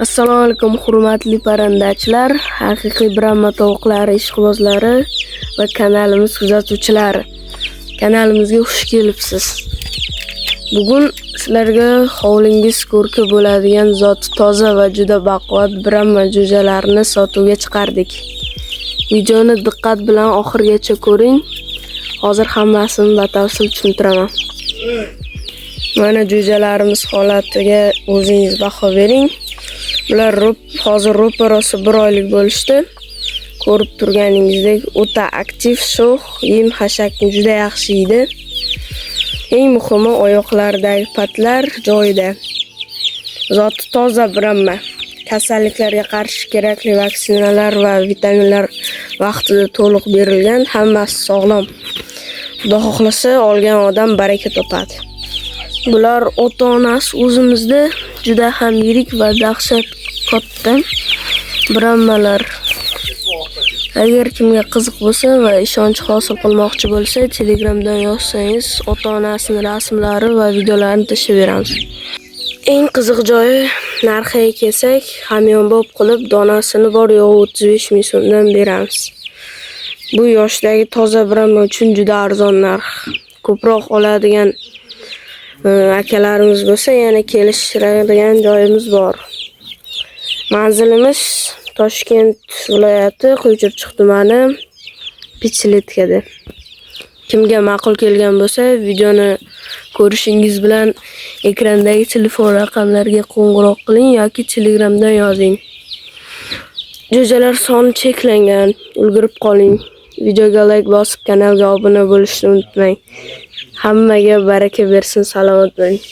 Assalomu alaykum, hurmatli parrandachilar, haqiqiy Brahma tovuqlari ishqibozlari va kanalimiz kuzatuvchilari. Kanalimizga xush kelibsiz. Bugun sizlarga hovlingiz ko'rki bo'ladigan zoti toza va juda baquvvat Brahma jo'jalarini sotuvga chiqardik. Videoni diqqat bilan oxirigacha ko'ring. Hozir hammasini batafsil tushuntiraman. Mana jo'jalarimiz holatiga o'zingiz baho bering. Bular hozir ro'parasi 1 oylik bo'lishdi. Ko'rib turganingizdek o'ta aktiv, sho'x, yem hashakni juda yaxshi yeydi. Eng muhimi oyoqlaridagi patlar joyida. Zoti toza Brahma. Kasalliklarga qarshi kerakli vaksinalar va vitaminlar vaqtida to'liq berilgan, hammasi sog'lom. Xudo xohlasa, olgan odam baraka topadi. Bular ota-onasi o'zimizda juda ham yirik va dahshat katta Brahmalar. Agar kimga qiziq bo'lsa va ishonch hosil qilmoqchi bo'lsa, Telegramdan yozsangiz, ota-onasining rasmlari va videolarini tashlab beramiz. Eng qiziq joyi narxiga kelsak, hamyonbop qilib donasini bor yo'g'i 35 ming so'mdan beramiz. Bu yoshdagi toza Brahma uchun juda arzon narx. Ko'proq oladigan akalarimiz bo'lsa, yana kelishtiradigan joyimiz bor. Manzilimiz Toshkent viloyati, Quychirchiq tumani, Pichletkada. Kimga ma'qul kelgan bo'lsa, videoni ko'rishingiz bilan ekrandagi telefon raqamlariga qo'ng'iroq qiling yoki Telegramdan yozing. Jo'jalar soni cheklangan, ulgurib qoling. Videoga like bosib, kanalga obuna bo'lishni unutmang. Hammaga baraka bersin, salomat bo'ling.